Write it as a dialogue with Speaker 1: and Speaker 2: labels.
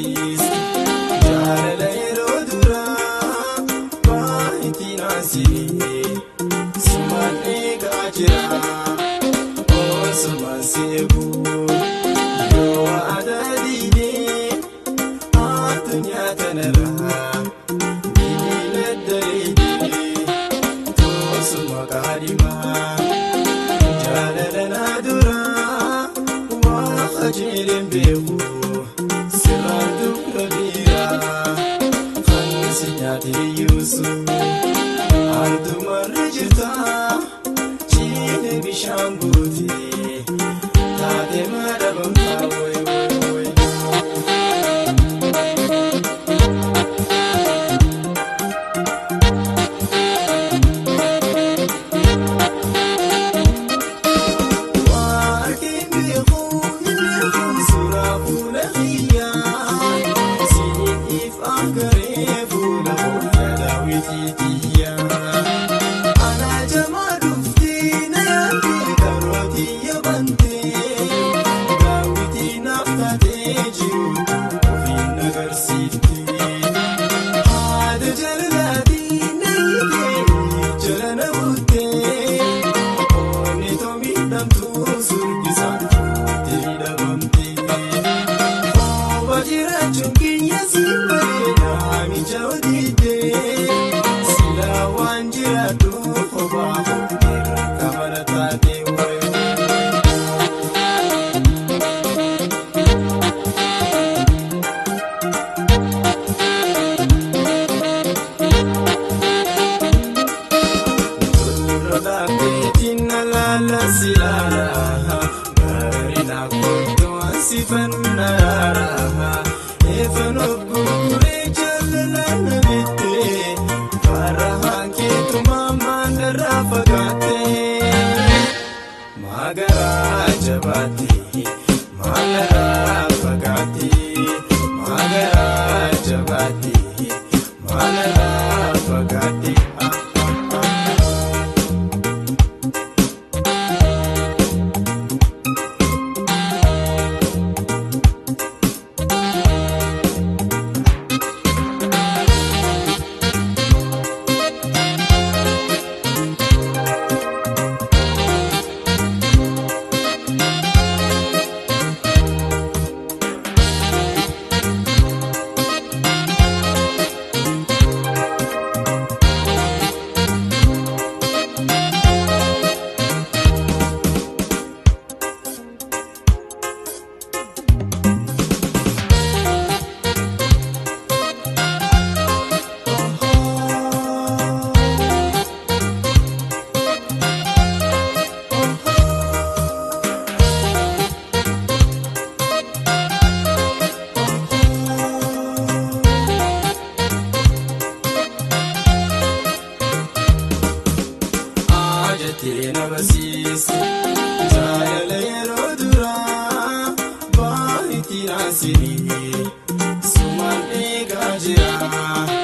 Speaker 1: barsiiste. Jaalala yeroo duraa baay'ee naasii sumaan eegaa jira osuma seeku yoo adadiidee addunyaa tanarraa diina dareedee tosuma kaadhimaa jaalala na duraa waa qajeeleen beeku sirraan dubra biiraa kan si nyaatee yuusu ardumarra jirta ciine bishaan guutee taate madabamtaa woy woy woy. Jaalala yeroo duraa baay'ee naasii sumaan eegaa jira.